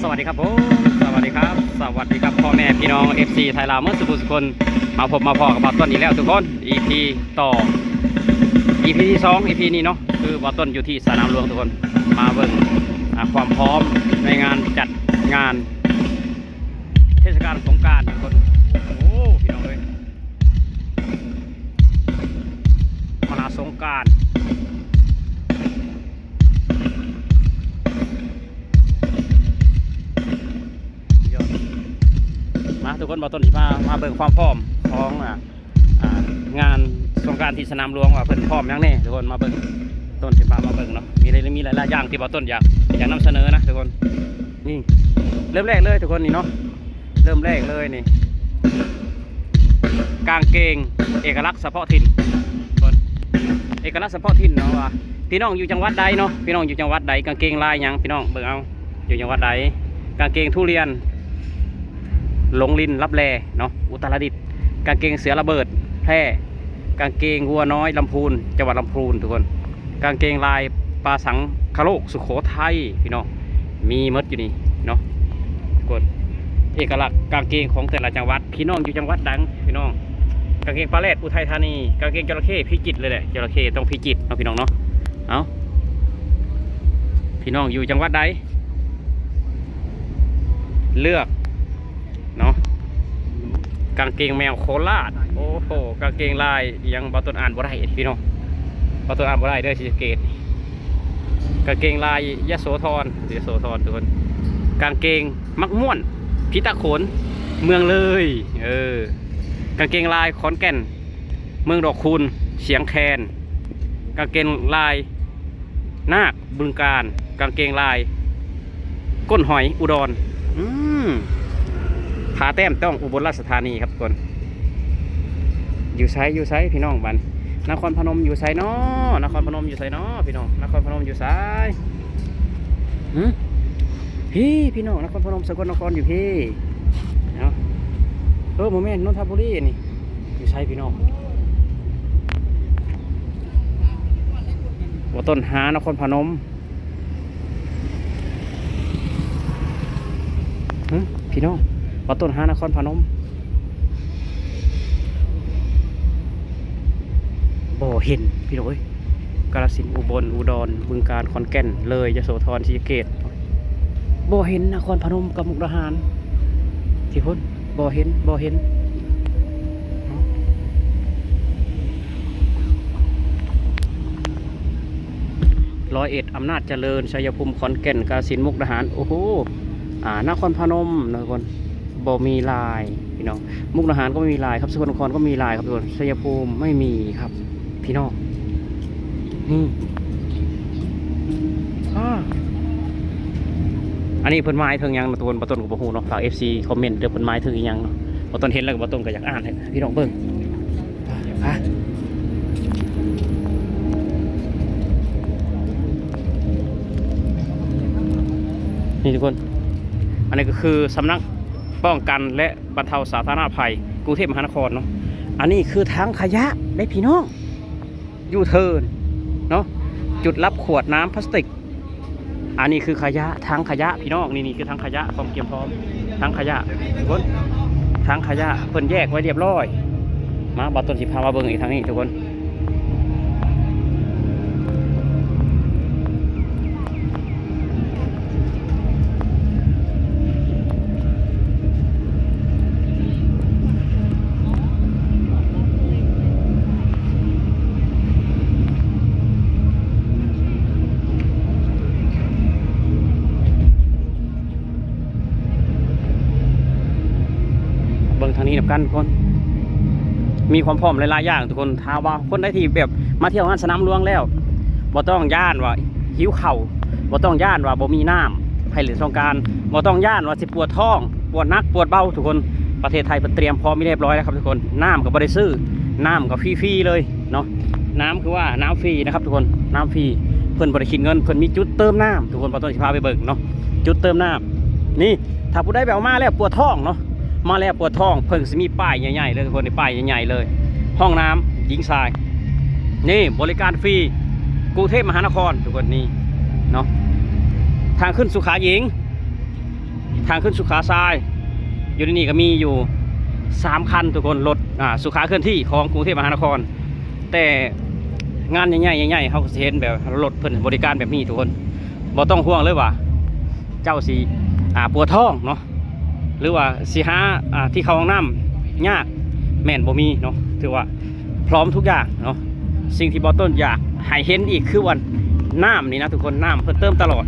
ສະຫວັດດີຄັບຜົມ ສະຫວັດດີຄັບ ສະຫວັດດີຄັບ ພໍ່ແມ່ພີ່ນ້ອງ ເອັຟຊີ ໄທລາວ ໝົດສູ່ຜູ້ສູ່ຄົນ. ມາພົບມາພໍ້ກັບບ່າວຕົ້ນອີກແລ້ວທຸກຄົນ ອີພີຕໍ່ ອີພີທີສອງ ອີພີນີ້ເນາະ ຄືບ່າວຕົ້ນຢູ່ທີ່ສະໜາມຫຼວງທຸກຄົນ. ມາເບິ່ງ ອ່າ ຄວາມພ້ອມໃນງານຈັດງານເທດສະການສົງການທຸກຄົນ. ໂອ້ ພີ່ນ້ອງເອີຍ ມະຫາສົງການ ມາທຸກຄົນ ບ່າວຕົ້ນຊິພາມາເບິ່ງຄວາມພ້ອມຂອງ ອ່າ ອ່າ ງານສົງການທີ່ສະໜາມຫຼວງ ວ່າເພິ່ນພ້ອມຫຍັງແດ່ທຸກຄົນ. ມາເບິ່ງ ຕົ້ນຊິພາມາເບິ່ງເນາະ ມີ ມີຫຼາຍໆຢ່າງທີ່ບ່າວຕົ້ນຢາກ ຢາກນຳສະເໜີນະທຸກຄົນ. ນີ້ ເລີ່ມແລກເລີຍທຸກຄົນ ນີ້ເນາະ ເລີ່ມແລກເລີຍນີ້ ກາງເກງເອກະລັກສະເພາະຖິ່ນ ເອກະລັກສະເພາະຖິ່ນເນາະ ວ່າພີ່ນ້ອງຢູ່ຈັງຫວັດໃດເນາະ ພີ່ນ້ອງຢູ່ຈັງຫວັດໃດ ກາງເກງລາຍຫຍັງ ພີ່ນ້ອງເບິ່ງເອົາ ຢູ່ຈັງຫວັດໃດ. ກາງເກງທຸລຽນ ຫຼົງລິນ ລັບແລເນາະ ອຸດຕະລະດິດ. ກາງເກງເສືອລະເບີດ ແພ່. ກາງເກງງົວນ້ອຍ ລຳພູນ ຈັງຫວັດລຳພູນທຸກຄົນ. ກາງເກງລາຍປາສັງຄະໂລກ ສຸໂຂໄທ ພີ່ນ້ອງ ມີໝົດຢູ່ນີ້ເນາະ. ກົດເອກະລັກກາງເກງຂອງແຕ່ລະຈັງຫວັດ ພີ່ນ້ອງຢູ່ຈັງຫວັດໃດ ພີ່ນ້ອງ. ກາງເກງປາແລດ ອຸໄທທານີ ກາງເກງຈໍລະເຂ້ ພິຈິດເລີຍແຫຼະ ຈໍລະເຂ້ຕ້ອງພິຈິດເນາະ ພີ່ນ້ອງເນາະ. ເອົາ ພີ່ນ້ອງຢູ່ຈັງຫວັດໃດ ເລືອກ ເນາະ ກາງເກງແມວໂຄລາດ. ໂອ້ໂຫ ກາງເກງລາຍອີ່ຫຍັງ ບ່າວຕົ້ນອ່ານບໍ່ໄດ້ພີ່ນ້ອງ ບ່າວຕົ້ນອ່ານບໍ່ໄດ້ເດີ ສີສະເກດ. ກາງເກງລາຍຍະໂສທອນ ຍະໂສທອນທຸກຄົນ. ກາງເກງມັກມ່ວນ ພິຕາໂຂນ ເມືອງເລີຍ ເອີ ກາງເກງລາຍຂອນແກ່ນ ເມືອງດອກຄູນ ຊຽງແຄນ. ກາງເກງລາຍນາກ ບຶງການ. ກາງເກງລາຍ ກົ້ນຫອຍ ອຸດອນ. ອືມ ຜາແຕ້ມຕ້ອງອຸບົນລາຊະທານີຄັບທຸກຄົນ. ຢູ່ໃສ ຢູ່ໃສພີ່ນ້ອງ ບ້ານນະຄອນພະນົມຢູ່ໃສນໍ ນະຄອນພະນົມຢູ່ໃສນໍ ພີ່ນ້ອງ ນະຄອນພະນົມຢູ່ໃສ? ຫື ພີ້ ພີ່ນ້ອງ ນະຄອນພະນົມ ສະກົນນະຄອນຢູ່ພີ້ເນາະ. ເອີ ບໍ່ແມ່ນ ນົນທະບູລີ ອັນນີ້ຢູ່ໃສພີ່ນ້ອງ? ບໍ່ຕົ້ນຫານະຄອນພະນົມ. ຫຶ ພີ່ນ້ອງ ວ່າຕົ້ນຫານະຄອນພະນົມ ບໍ່ເຫັນພີ່ນ້ອງເອີຍ. ກາລະສິນ ອຸບົນ ອຸດອນ ບຶງການ ຂອນແກ່ນ ເລີຍ ຍະໂສທອນ ສີສະເກດ ບໍ່ເຫັນນະຄອນພະນົມກັບມຸກດາຫານ ທີ່ພຸ້ນ ບໍ່ເຫັນ ບໍ່ເຫັນ. ຮ້ອຍເອັດ ອຳນາດຈະເລີນ ໄຊຍະພູມ ຂອນແກ່ນ ກາລະສິນ ມຸກດາຫານ ໂອ້ໂຫ ອ່າ ນະຄອນພະນົມນະທຸກຄົນ ບໍ່ມີລາຍພີ່ນ້ອງ. ມຸກດາຫານກໍບໍ່ມີລາຍຄັບ ສະກົນນະຄອນກໍບໍ່ມີລາຍຄັບທຸກຄົນ. ໄຊຍະພູມໄມ່ມີຄັບພີ່ນ້ອງ. ນີ້ ອາ ອັນນີ້ເພິ່ນໝາຍເຖິງຫຍັງນະທຸກຄົນ ບ່າວຕົ້ນກໍບໍ່ຮູ້ເນາະ. ຝາກເອັຟຊີຄອມເມັນເດີ ເພິ່ນໝາຍເຖິງອີ່ຫຍັງເນາະ. ບ່າວຕົ້ນເຫັນແລ້ວກໍ ບ່າວຕົ້ນກໍຢາກອ່ານໃຫ້ພີ່ນ້ອງເບິ່ງ. ອ່ະ ນີ້ທຸກຄົນ ອັນນີ້ກໍຄືສຳນັກປ້ອງກັນ ແລະ ບັນເທົາສາທາລະນະໄພກຸງເທບມະຫານະຄອນເນາະ. ອັນນີ້ຄືຖັງຂະຫຍະເດ້ພີ່ນ້ອງ ຢູເທີນເນາະ ຈຸດລັບຂວດນ້ຳພລາສຕິກ. ອັນນີ້ຄືຂະຫຍະ ຖັງຂະຫຍະພີ່ນ້ອງ. ນີ້ ນີ້ຄືຖັງຂະຫຍະ ພ້ອມກຽມພ້ອມ ຖັງຂະຫຍະທຸກຄົນ ຖັງຂະຫຍະເພິ່ນແຍກໄວ້ລຽບຮ້ອຍ. ມາ ບ່າວຕົ້ນຊິພາມາເບິ່ງອີກທາງນີ້ທຸກຄົນ. ເບິ່ງທາງນີ້ນຳກັນທຸກຄົນ ມີຄວາມພ້ອມຫຼາຍໆຢ່າງທຸກຄົນ. ຖ້າວ່າຄົນໃດທີ່ແບບມາທ່ຽວງານສະໜາມຫຼວງແລ້ວ ບໍ່ຕ້ອງຢ້ານວ່າຫິວເຂົ້າ ບໍ່ຕ້ອງຢ້ານວ່າບໍ່ມີນ້ຳໃຫ້ຫຼິ້ນສົງການ ບໍ່ຕ້ອງຢ້ານວ່າຊິປວດທ້ອງ ປວດໜັກປວດເບົາທຸກຄົນ. ປະເທດໄທເພິ່ນຕຽມພ້ອມມີຮຽບຮ້ອຍແລ້ວຄັບທຸກຄົນ. ນ້ຳກໍບໍ່ໄດ້ຊື້ ນ້ຳກໍຟຣີໆເລີຍເນາະ. ນ້ຳຄືວ່ານ້ຳຟຣີນະຄັບທຸກຄົນ ນ້ຳຟຣີ ເພິ່ນບໍ່ໄດ້ຄິດເງິນ ເພິ່ນມີຈຸດເຕີມນ້ຳທຸກຄົນ. ບ່າວຕົ້ນຊິພາໄປເບິ່ງເນາະ ຈຸດເຕີມນ້ຳນີ້. ຖ້າຜູ້ໃດແບບວ່າມາແລ້ວປວດທ້ອງເນາະ ມາແລ້ວປວດທ້ອງ ເພິ່ນຊິມີປ້າຍໃຫຍ່ໆເລີຍທຸກຄົນ ປ້າຍໃຫຍ່ໆເລີຍ ຫ້ອງນ້ຳຍິງຊາຍ. ນີ້ບໍລິການຟຣີ ກຸງເທບມະຫານະຄອນທຸກຄົນ. ນີ້ເນາະ ທາງຂຶ້ນສຸຂາຍິງ ທາງຂຶ້ນສຸຂາຊາຍ ຢູ່ໃນນີ້ກໍມີຢູ່ສາມຄັນທຸກຄົນ ລົດ ອ່າ ສຸຂາເຄື່ອນທີ່ຂອງກຸງເທບມະຫານະຄອນ. ແຕ່ງານໃຫຍ່ໆ ໃຫຍ່ໆ ເຮົາກໍຊິເຫັນແບບລົດເພິ່ນບໍລິການແບບນີ້ທຸກຄົນ ບໍ່ຕ້ອງຫ່ວງເລີຍວ່າເຈົ້າຊິ ອ່າ ປວດທ້ອງເນາະ ຫຼືວ່າຊິຫາ ອ່າ ທີ່ເຂົ້າຫ້ອງນ້ຳຍາກ ແມ່ນບໍ່ມີເນາະ ຖືວ່າ ພ້ອມທຸກຢ່າງເນາະ. ສິ່ງທີ່ບ່າວຕົ້ນຢາກໃຫ້ເຫັນອີກຄືວ່ານ້ຳນີ້ນະທຸກຄົນ ນ້ຳເພິ່ນເຕີມຕະຫຼອດ.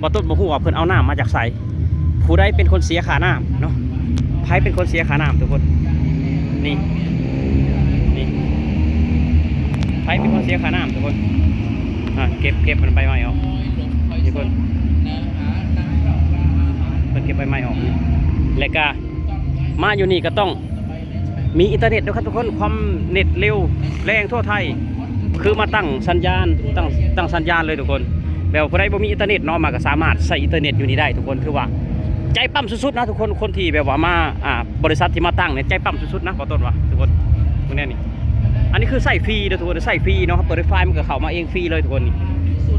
ບ່າວຕົ້ນບໍ່ຮູ້ວ່າເພິ່ນເອົານ້ຳມາຈາກໃສ ຜູ້ໃດເປັນຄົນເສຍຄ່ານ້ຳເນາະ ໃຜເປັນຄົນເສຍຄ່ານ້ຳທຸກຄົນ ນີ້ ນີ້ ໃຜເປັນຄົນເສຍຄ່ານ້ຳທຸກຄົນ. ອ່າ ເກັບ ເກັບມັນໃບໄມ້ອອກ ນີ້ເພິ່ນ ເພິ່ນເກັບໃບໄມ້ອອກ ແລ້ວກະມາຢູ່ນີ້ກໍຕ້ອງ ມີອິນເຕີເນັດເດີຄັບທຸກຄົນ ຄວາມເນັດເລັວແຮງທົ່ວໄທ ຄືມາຕັ້ງສັນຍານ ຕັ້ງ ຕັ້ງສັນຍານເລີຍທຸກຄົນ. ແບບວ່າຜູ້ໃດບໍ່ມີອິນເຕີເນັດເນາະ ມາກໍສາມາດໃຊ້ອິນເຕີເນັດຢູ່ນີ້ໄດ້ທຸກຄົນ. ຖືວ່າໃຈປ້ຳສຸດໆນະທຸກຄົນ ຄົນທີ່ແບບວ່າມາ ອ່າ ບໍລິສັດທີ່ມາຕັ້ງນີ້ໃຈປ້ຳສຸດໆນະ ບ່າວຕົ້ນວ່າທຸກຄົນ. ເບິ່ງແນ່ນີ້ ອັນນີ້ຄືໃຊ້ຟຣີເດີທຸກຄົນ ໃຊ້ຟຣີເນາະ ເຮົາເປີດໄວຟາຍມັນກໍເຂົ້າມາເອງຟຣີເລີຍທຸກຄົນ. ນີ້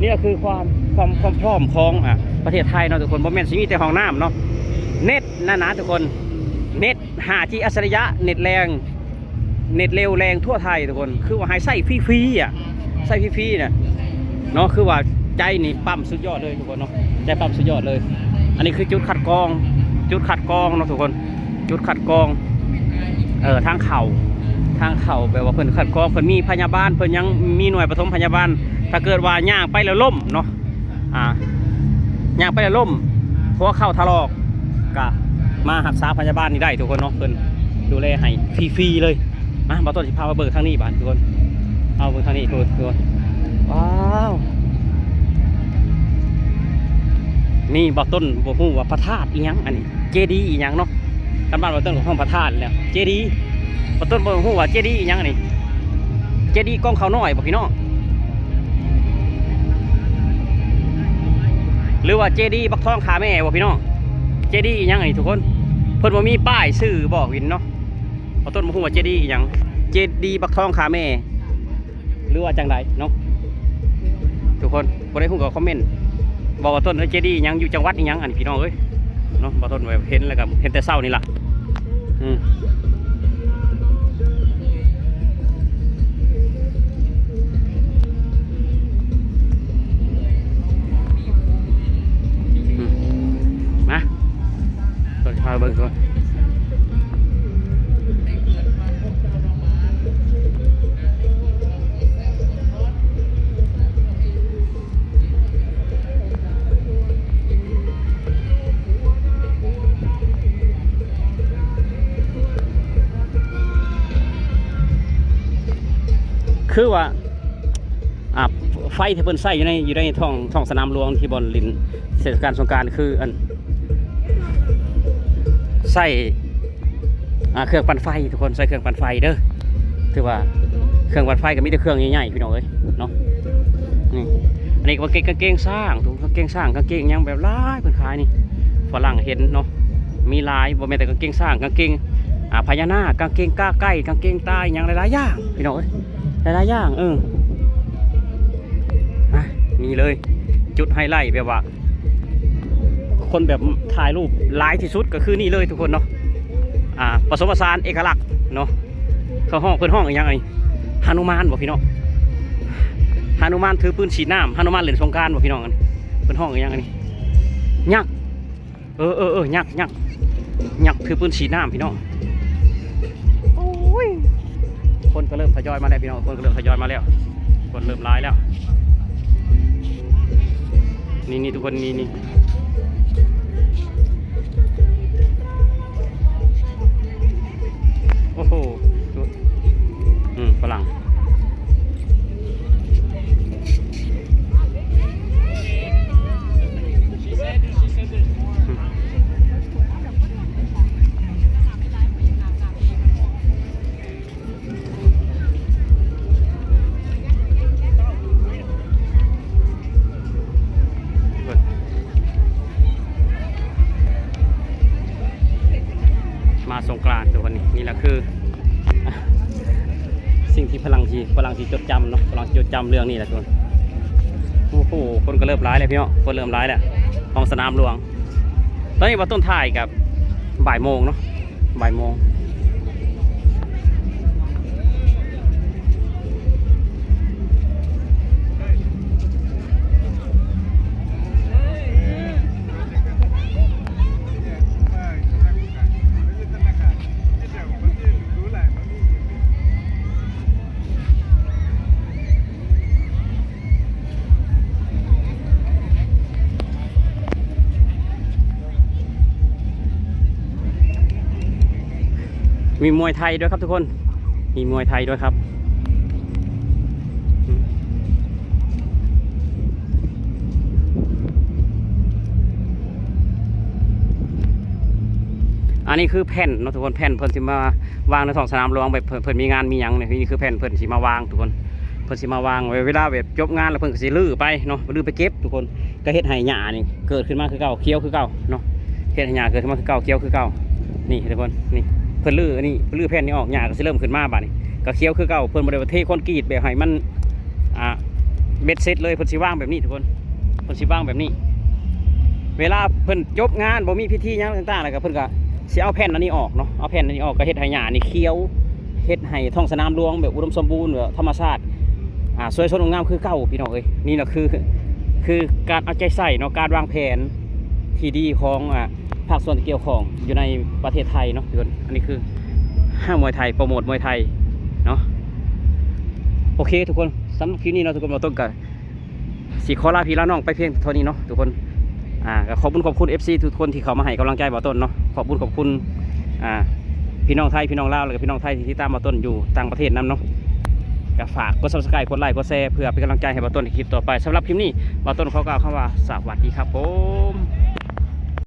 ນີ້ກໍຄືຄວາມ ຄວາມ ຄວາມພ້ອມຂອງ ອ່າ ປະເທດໄທເນາະທຸກຄົນ ບໍ່ແມ່ນຊິມີແຕ່ຫ້ອງນ້ຳເນາະ ເນັດນັ້ນນະທຸກຄົນ ເນັດ ຫ້າຈີ ອັດສະລິຍະ ເນັດແຮງ ເນັດເລັວແຮງທົ່ວໄທທຸກຄົນ ຄືວ່າໃຫ້ໃຊ້ຟຣີໆອະ ໃຊ້ຟຣີໆນະເນາະ. ຄືວ່າໃຈນີ້ປ້ຳສຸດຍອດເລີຍທຸກຄົນເນາະ ໃຈປ້ຳສຸດຍອດເລີຍ. ອັນນີ້ຄືຈຸດຄັດກອງ ຈຸດຄັດກອງເນາະທຸກຄົນ ຈຸດຄັດກອງ ເອີ ທາງເຂົ້າ ທາງເຂົ້າ ແບບວ່າເພິ່ນຄັດກອງ ເພິ່ນມີພະຍາບານ ເພິ່ນຍັງມີໜ່ວຍປະຖົມພະຍາບານ ຖ້າເກີດວ່າຍ່າງໄປແລ້ວລົ້ມເນາະ ອ່າ ຍ່າງໄປແລ້ວລົ້ມ ຫົວເຂົ່າຖະຫຼອກ ກະມາຮັກສາພະຍາບານນີ້ໄດ້ທຸກຄົນເນາະ ເພິ່ນດູແລໃຫ້ຟຣີໆເລີຍ. ມາ ບ່າວຕົ້ນຊິພາມາເບິ່ງທາງນີ້ບາດນີ້ທຸກຄົນ ເອົາເບິ່ງທາງນີ້ທຸກຄົນ. ວ້າວ ນີ້ບ່າວຕົ້ນບໍ່ຮູ້ວ່າພະທາດອີ່ຫຍັງ ອັນນີ້ເຈດີອີ່ຫຍັງເນາະ ຕາມບ້ານບ່າວຕົ້ນກໍຮ້ອງພະທາດແລ້ວ ເຈດີ ບ່າວຕົ້ນບໍ່ຮູ້ວ່າເຈດີອີ່ຫຍັງອັນນີ້ ເຈດີກອງເຂົ້ານ້ອຍບໍ່ພີ່ນ້ອງ ຫຼືວ່າເຈດີບັກທອງຂ້າແມ່ບໍ່ພີ່ນ້ອງ? ເຈດີອີ່ຫຍັງອັນນີ້ທຸກຄົນ ເພິ່ນບໍ່ມີປ້າຍຊື່ບອກວິນເນາະ. ບ່າວຕົ້ນບໍ່ຮູ້ວ່າເຈດີອີ່ຫຍັງ ເຈດີບັກທອງຂ້າແມ່ ຫຼືວ່າຈັ່ງໃດເນາະ ທຸກຄົນ ບໍ່ໄດ້ຮູ້ກໍຄອມເມັນບອກວ່າ ຕົ້ນເອີຍ ເຈດີຫຍັງ ຢູ່ຈັງຫວັດອີ່ຫຍັງ ອັນນີ້ພີ່ນ້ອງເອີຍເນາະ. ບ່າວຕົ້ນເຫັນແລ້ວກໍເຫັນແຕ່ເຊົ້ານີ້ລະ ອືມ ອືມ ມາ ເພິ່ນພາເບິ່ງກ່ອນ. ຄືວ່າ ອ່າ ໄຟທີ່ເພິ່ນໃຊ້ຢູ່ໃນ ຢູ່ໃນທ້ອງ ທ້ອງສະໜາມຫຼວງ ທີ່ບ່ອນຫຼິ້ນເທດສະການສົງການ ຄືອັນ ໃຊ້ ອ່າ ເຄື່ອງປັ່ນໄຟທຸກຄົນ ໃຊ້ເຄື່ອງປັ່ນໄຟເດີ. ຖືວ່າເຄື່ອງປັ່ນໄຟກໍມີແຕ່ເຄື່ອງໃຫຍ່ໆ ພີ່ນ້ອງເອີຍເນາະ. ນີ້ ອັນນີ້ກໍເປັນກາງເກງຊ້າງ ກາງເກງຊ້າງ ກາງເກງຫຍັງແບບຫຼາຍ ເພິ່ນຂາຍນີ້ ຝຣັ່ງເຫັນເນາະ ມີຫຼາຍ ບໍ່ແມ່ນແຕ່ກາງເກງຊ້າງ ກາງເກງ ອ່າ ພະຍານາກ ກາງເກງກາໄກ່ ກາງເກງຕາຫຍັງ ຫຼາຍໆຢ່າງ ພີ່ນ້ອງເອີຍ ຫຼາຍໆຢ່າງ. ເອີ ອ່ະ ນີ້ເລີຍ ຈຸດໄຮໄລ ແບບວ່າ ຄົນແບບຖ່າຍຮູບຫຼາຍທີ່ສຸດກໍຄືນີ້ເລີຍທຸກຄົນເນາະ. ອ່າ ປະສົມປະສານເອກະລັກເນາະ ເຂົາຮ້ອງ ເພິ່ນຮ້ອງອີ່ຫຍັງອັນນີ້ ຮານຸມານບໍ່ພີ່ນ້ອງ? ຮານຸມານຖືປືນສີດນ້ຳ ຮານຸມານຫຼິ້ນສົງການບໍ່ພີ່ນ້ອງ? ອັນ ເພິ່ນຮ້ອງອີ່ຫຍັງອັນນີ້ ຍັກ ເອີໆໆ ຍັກ ຍັກ ຍັກຖືປືນສີດນ້ຳພີ່ນ້ອງ. ໂອ້ຍ ຄົນກໍເລີ່ມທະຍອຍມາແລ້ວພີ່ນ້ອງ ຄົນກໍເລີ່ມທະຍອຍມາແລ້ວ ຄົນເລີ່ມຫຼາຍແລ້ວ. ນີ້ໆ ທຸກຄົນ ນີ້ໆ ໂອ້ໂຫ ອືມ ຝຣັ່ງ ມາສົງການທຸກຄົນ ນີ້ ນີ້ລະຄື ສິ່ງທີ່ຝຣັ່ງຊິ ຝຣັ່ງຊິຈົດຈຳເນາະ ຝຣັ່ງຊິຈົດຈຳເລື່ອງນີ້ແຫຼະທຸກຄົນ. ໂອ້ໂຫ ຄົນກໍເລີ່ມຫຼາຍແລ້ວພີ່ນ້ອງ ຄົນເລີ່ມຫຼາຍແລ້ວ ທ້ອງສະໜາມຫຼວງ. ຕ ຕອນນີ້ບ່າວຕົ້ນຖ່າຍກັບບ່າຍໂມງເນາະ ບ່າຍໂມງ. ມີມວຍໄທດ້ວຍຄັບທຸກຄົນ ມີມວຍໄທດ້ວຍຄັບ. ອັນນີ້ຄືແຜ່ນເນາະທຸກຄົນ ແຜ່ນເພິ່ນຊິມາວາງໃນທ້ອງສະໜາມຫຼວງ ແບບເພິ່ນ ເພິ່ນມີງານມີຫຍັງນີ້ ນີ້ຄືແຜ່ນເພິ່ນຊິມາວາງທຸກຄົນ ເພິ່ນຊິມາວາງໄວ້ ເວລາແບບຈົບງານແລ້ວເພິ່ນກໍຊິຮື້ໄປເນາະ ຮື້ໄປເກັບທຸກຄົນ ກໍເຮັດໃຫ້ຫຍ້ານີ້ເກີດຂຶ້ນມາຄືເກົ່າ ຂຽວຄືເກົ່າເນາະ ເຮັດໃຫ້ຫຍ້າເກີດຂຶ້ນມາຄືເກົ່າ ຂຽວຄືເກົ່າ. ນີ້ທຸກຄົນ ນີ້ເພິ່ນຮື້ ນີ້ເພິ່ນຮື້ແຜ່ນນີ້ອອກ ຫຍ້າກໍຊິເລີ່ມຂຶ້ນມາບາດນີ້ ກໍຂຽວຄືເກົ່າ. ເພິ່ນບໍ່ໄດ້ວ່າເທຄອນກຣີດແບບໃຫ້ມັນ ອ່າ ເບັດເສັດເລີຍ ເພິ່ນຊິວາງແບບນີ້ທຸກຄົນ ເພິ່ນຊິວາງແບບນີ້. ເວລາເພິ່ນຈົບງານ ບໍ່ມີພິທີຫຍັງຕ່າງໆ ແລ້ວກໍເພິ່ນກໍຊິເອົາແຜ່ນອັນນີ້ອອກເນາະ ເອົາແຜ່ນອັນນີ້ອອກ ກໍເຮັດໃຫ້ຫຍ້ານີ້ຂຽວ ເຮັດໃຫ້ທ້ອງສະໜາມຫຼວງແບບອຸດົມສົມບູນ ແບບທຳມະຊາດ ອ່າ ສວຍສົດງົດງາມຄືເກົ່າ ພີ່ນ້ອງເອີຍ. ນີ້ລະຄື ຄືການເອົາໃຈໃສ່ເນາະ ການວາງແຜນທີ່ດີຂອງ ອ່າ ພາກສ່ວນທີ່ກ່ຽວຂ້ອງຢູ່ໃນປະເທດໄທເນາະທຸກຄົນ. ອັນນີ້ຄືຫ້າງມວຍໄທ ໂປຣໂມດມວຍໄທເນາະ. ໂອເຄທຸກຄົນ ສຳລັບຄລິບນີ້ເນາະທຸກຄົນ ບ່າວຕົ້ນກໍຊິຂໍລາພີ່ລານ້ອງໄປພຽງເທົ່ານີ້ເນາະທຸກຄົນ. ອ່າ ກໍຂອບຄຸນຂອບຄຸນເອັຟຊີທຸກຄົນທີ່ເຂົ້າມາໃຫ້ກຳລັງໃຈບ່າວຕົ້ນເນາະ ຂອບຄຸນຂອບຄຸນ ອ່າ ພີ່ນ້ອງໄທ ພີ່ນ້ອງລາວ ແລ້ວກໍພີ່ນ້ອງໄທທີ່ຕິດຕາມບ່າວຕົ້ນຢູ່ຕ່າງປະເທດນຳເນາະ. ກໍຝາກກົດ Subscribe ກົດໄລ ກົດແຊ ເພື່ອເປັນກຳລັງໃຈໃຫ້ບ່າວຕົ້ນໃນຄລິບຕໍ່ໄປ. ສຳລັບຄລິບນີ້ ບ່າວຕົ້ນຂໍກ່າວຄຳວ່າ ສະຫວັດດີຄັບຜົມ.